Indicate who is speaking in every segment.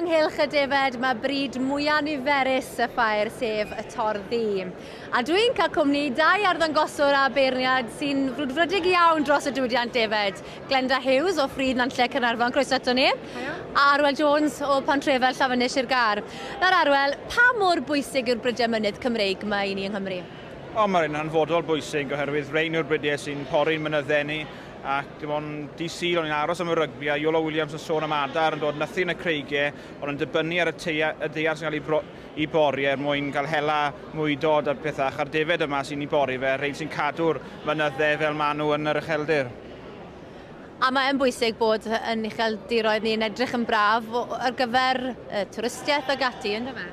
Speaker 1: ynghylch y defaid, mae bryd mwyaf niferus y ffair, sef y torddu. A dwi'n cael cwmni dau arddangoswr a beirniad sy'n frwdfrydig iawn dros y diwydiant defaid. Glenda Hughes o Ffridd Nantlle Caernarfon, croeso ato ni. A Arwel Jones o Pantrefel Llafynydd Sir Gâr. Nawr Arwel, pa mor bwysig yw'r brydiau mynydd Cymreig yma i ni yng Nghymru?
Speaker 2: O, mae'n hanfodol bwysig oherwydd rhein yw'r brydiau sy'n pori'n mynyddau ni ac dim ond dydd Sul o'n i'n aros am y rygbi a Iolo Williams yn sôn am adar yn dod nythu yn y creigiau ond yn dibynnu ar y, teia, y ddaear sy'n cael ei, bro, i bori er mwyn cael hela mwydod a pethau a'r defaid yma sy'n ei bori fe, rhein sy'n cadw'r mynyddau fel maen nhw yn yr ucheldir.
Speaker 1: A mae'n bwysig bod yn ucheldiroedd ni'n edrych yn braf ar gyfer twristiaeth ag ati, ynddo fe?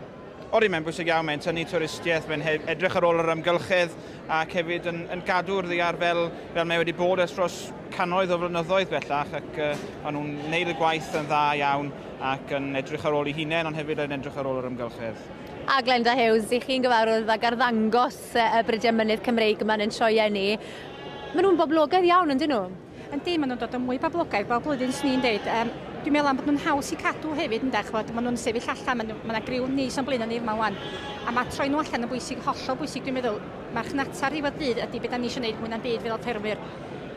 Speaker 2: Odi, mae'n bwysig iawn, mae'n tynnu twristiaeth, mae'n edrych ar ôl yr amgylchedd ac hefyd yn gadw'r ddaear fel mae wedi bod ers dros cannoedd o flynyddoedd bellach ac maen nhw'n gwneud y gwaith yn dda iawn ac yn edrych ar ôl eu hunain ond hefyd yn edrych ar ôl yr amgylchedd.
Speaker 1: A Glenda Hughes, i chi'n gyfarwydd ag arddangos y brydiau mynydd Cymreig yma yn sioeau ni. Maen nhw'n boblogaidd iawn, yndyn nhw?
Speaker 3: Yndi, maen nhw'n dod yn mwy boblogaidd bob blwyddyn, swn i'n deud. Dwi'n meddwl am bod nhw'n haws i cadw hefyd, ynde, ch'mod, maen nhw'n sefyll allan, maen nhw, ma' 'na griw neis o'n blaenau ni yma wan. A mae troi nhw allan yn bwysig, hollol bwysig, dwi'n meddwl. Marchnata'r diwedd dydd ydy beth da ni eisiau gwneud mwy na'n byd fel ffermwyr.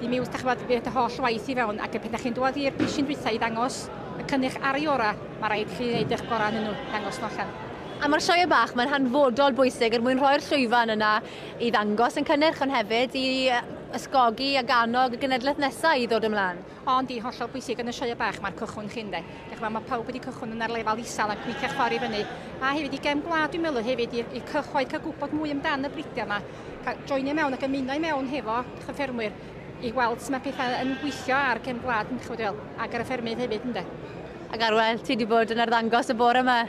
Speaker 3: Dim iws, da ch'mod, fydd y holl waith i fewn, ac y pan da chi'n dŵad i'r pishin dwytha i ddangos y cynnyrch ar ei ora, mae rhaid chi wneud eich gorau yn nhw, dangos nhw allan.
Speaker 1: A mae'r sioe bach, mae'n hanfodol bwysig er mwyn rhoi'r llwyfan yna i ddangos yn cynnyrch, ond hefyd i ysgogi ac annog y genedlaeth nesaf i ddod ymlaen.
Speaker 3: Ond i hollol bwysig yn y sioe bach mae'r cychwyn chi ynde. Dych chi'n mae pawb wedi cychwyn yn ar lefel isel a gweithio ffordd i fyny. A hefyd i gefn gwlad dwi'n meddwl hefyd i'r cyhoedd cael gwybod mwy amdan y bridiau yma. Cael joinio mewn ac ymuno i mewn hefo dych ffermwyr i weld sut mae pethau yn gweithio ar gefn gwlad yn ch'mod fel ac ar y ffermydd hefyd ynde.
Speaker 1: Ac Arwel, ti wedi bod yn arddangos y bore yma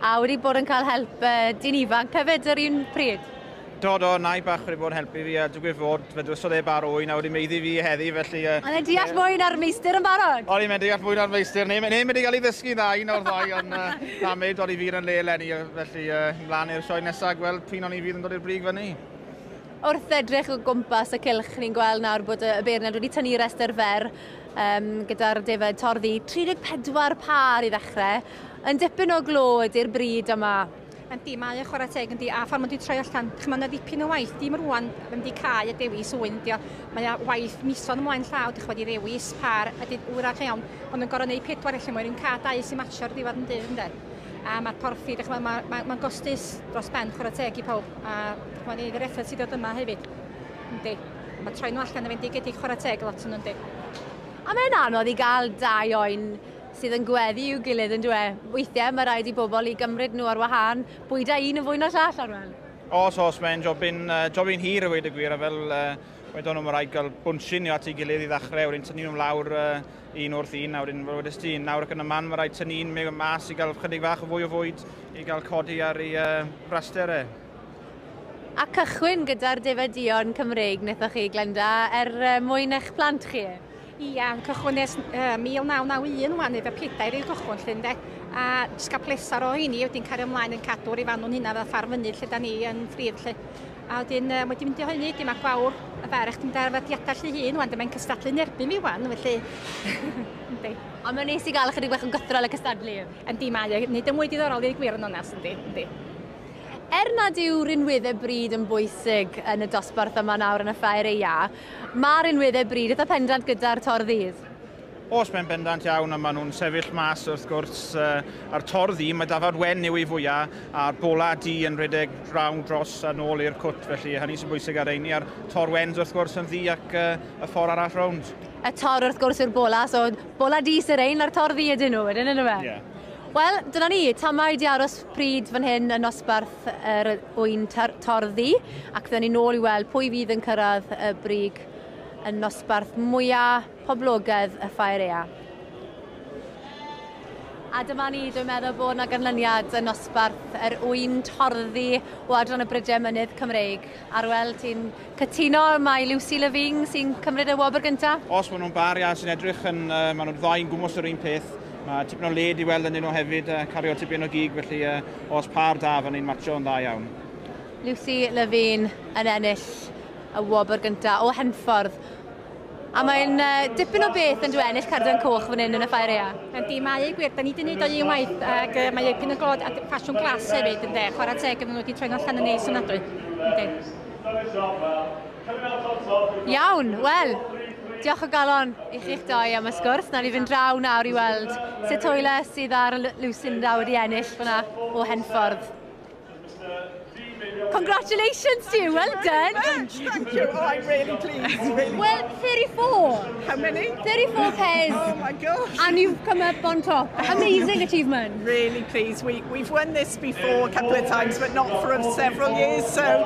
Speaker 1: a wedi bod yn cael help dyn ifanc hefyd yr un pryd.
Speaker 2: Do, nai bach wedi bod yn helpu fi a digwydd fod, fe dwysodd e bar ŵyn a wedi maeddu fi heddi, felly.
Speaker 1: Ond e'n deall mwy na'r meistr yn barod?
Speaker 2: O'n i'n deall mwy na'r meistr, neu wedi cael ei ddysgu dda, un o'r ddau, ond na, mae'n dod i fi yn le eleni, felly mlaen i'r sioe nesaf, gweld p'un o'n i fydd yn dod i'r brig fyny.
Speaker 1: Wrth edrych o gwmpas y cylch, ni'n gweld nawr bod y beirniad wedi tynnu restr fer gyda'r defaid torddu. 34 pâr i ddechrau. Yn dipyn o glo ydy'r bryd yma.
Speaker 3: Yndi, mae o chwarae teg yndi, a ffordd maen nhw wedi troi allan, ch'mod, yna ddipyn o waith, dim rwan, mynd i cael y dewis ŵyn, yndi o. Mae o waith misoedd ymlaen llaw, dych chi'mod, i ddewis par, a dyd wrach iawn, ond yn gorfod gwneud pedwar allan mwyn cael dau sy'n matcho'r diwedd yn dydd, ynde. A mae'r porthi, dych chi'mod, ma gostus dros ben chwarae teg i pawb, a dych chi'mod, i yr effaith sydd dod yma hefyd. Yndi. Mae troi nhw allan yn fendigedig chwarae teg lot yn yndi.
Speaker 1: A mae'n anodd i gael dau oen sydd yn gweddu i'w gilydd yn dweud. Weithiau mae rhaid i bobl i gymryd nhw ar wahân, bwyda un yn fwy na llall, Arwel.
Speaker 2: Os, mae'n jobyn hir i weud y gwir, a fel wedon nhw, mae rhaid gael bwnshin at ei gilydd i ddechrau, wedyn tynnu nhw lawr un wrth un, a wedyn fel wedest ti, nawr ac yn y man, mae rhaid tynnu un mas i gael chydig bach o fwy o fwyd i gael codi ar ei braster e.
Speaker 1: A cychwyn gyda'r defaid duon Cymreig wnaethoch chi, Glenda, er mwyn eich plant chi?
Speaker 3: Ia, yn cychwyn ers 1991 wan, efo pedair i'r cychwyn lle, ynde. A jyst cael pleser o heini, wedyn cario ymlaen yn cadw'r i fanw'n hynna fel ffarm fynydd lle da ni yn Ffridd lle. A wedyn wedi mynd i hynny, dim a Gwawr y ferch, dim ar fadiadau lle hun wan, dyma'n cystadlu yn erbyn fi wan, felly. Yndi.
Speaker 1: Ond mae'n neis i gael ychydig bach o gythrol y cystadlu.
Speaker 3: Yndi, mae o, neud yn mwy diddorol i'r gwir yn onest, yndi, yndi.
Speaker 1: Er nad yw rinweddau bryd yn bwysig yn y dosbarth yma nawr yn y ffair aea, mae rinweddau bryd eitha pendant gyda'r torddu.
Speaker 2: Oes, mae'n bendant iawn, a maen nhw'n sefyll mas wrth gwrs a'r torddu, mae dafad wen yw ei fwyaf, a'r bola du yn rhedeg rownd dros a nôl i'r cwt, felly hynny sy'n bwysig ar reini, a'r tor wens wrth gwrs yn ddu ac y ffordd arall rownd.
Speaker 1: Y tor wrth gwrs yw'r bola, so bola du sy'r ein a'r torddu ydyn nhw, wedyn yndyfe?
Speaker 2: Ie. Yeah.
Speaker 1: Wel, dyna ni, tamaid i aros pryd fan hyn yn nosbarth yr ŵyn torddu, ac fydden ni nôl i weld pwy fydd yn cyrraedd y brig yn nosbarth mwyaf poblogaidd y ffair aea. A dyma ni, dwi'n meddwl bod yna ganlyniad yn nosbarth yr ŵyn torddu o adran y Brydiau Mynydd Cymreig. Arwel, ti'n cytuno mai Lucy Levine sy'n cymryd y wobr gyntaf?
Speaker 2: Os maen nhw'n bar ia, sy'n edrych yn, maen nhw'n ddau'n gwmws yr un peth. Mae tipyn o led i weld ynddyn nhw hefyd, cario tipyn o gig, felly os par da fan ni'n matcho yn dda iawn.
Speaker 1: Lucy Levine yn ennill y wobr gyntaf o Henffordd. A mae'n dipyn o beth yn ennill carden coch fan hyn yn y ffair aeaf.
Speaker 3: Yndi, mae ei gwir, da ni wedi gwneud o un waith ac mae ei pin y glod a ffasiwn glas hefyd, ynde, chwarae teg yn nhw wedi troi'n allan yn neis ofnadwy. Yndi.
Speaker 1: Iawn, wel, diolch o galon i chi'ch doi am y sgwrs. Nawn ni fynd draw nawr i weld sut oele sydd ar Lucinda wedi ennill fyna o Henffordd. Congratulations to you, well done.
Speaker 4: Much. Thank you. Oh, I'm really pleased. Really.
Speaker 1: Well, 34.
Speaker 4: How many?
Speaker 1: 34 pairs.
Speaker 4: Oh my gosh.
Speaker 1: And you've come up on top. Amazing achievement.
Speaker 4: Really pleased. We've won this before a couple of times, but not for several years, so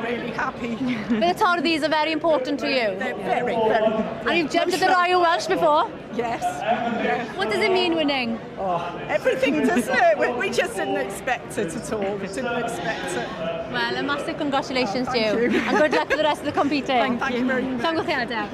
Speaker 4: really happy.
Speaker 1: But the Torddis are very important to you.
Speaker 4: They're very, very.
Speaker 1: And you've jumped at the Royal Welsh before.
Speaker 4: Yes. Yeah.
Speaker 1: What does it mean, winning?
Speaker 4: Oh, everything, doesn't it? We just didn't expect it at all. We didn't expect it.
Speaker 1: Well, a massive congratulations to you.
Speaker 4: Thank you.
Speaker 1: And good luck for the rest of the competing.
Speaker 4: Thank you very much.
Speaker 1: Llongyfarchiadau.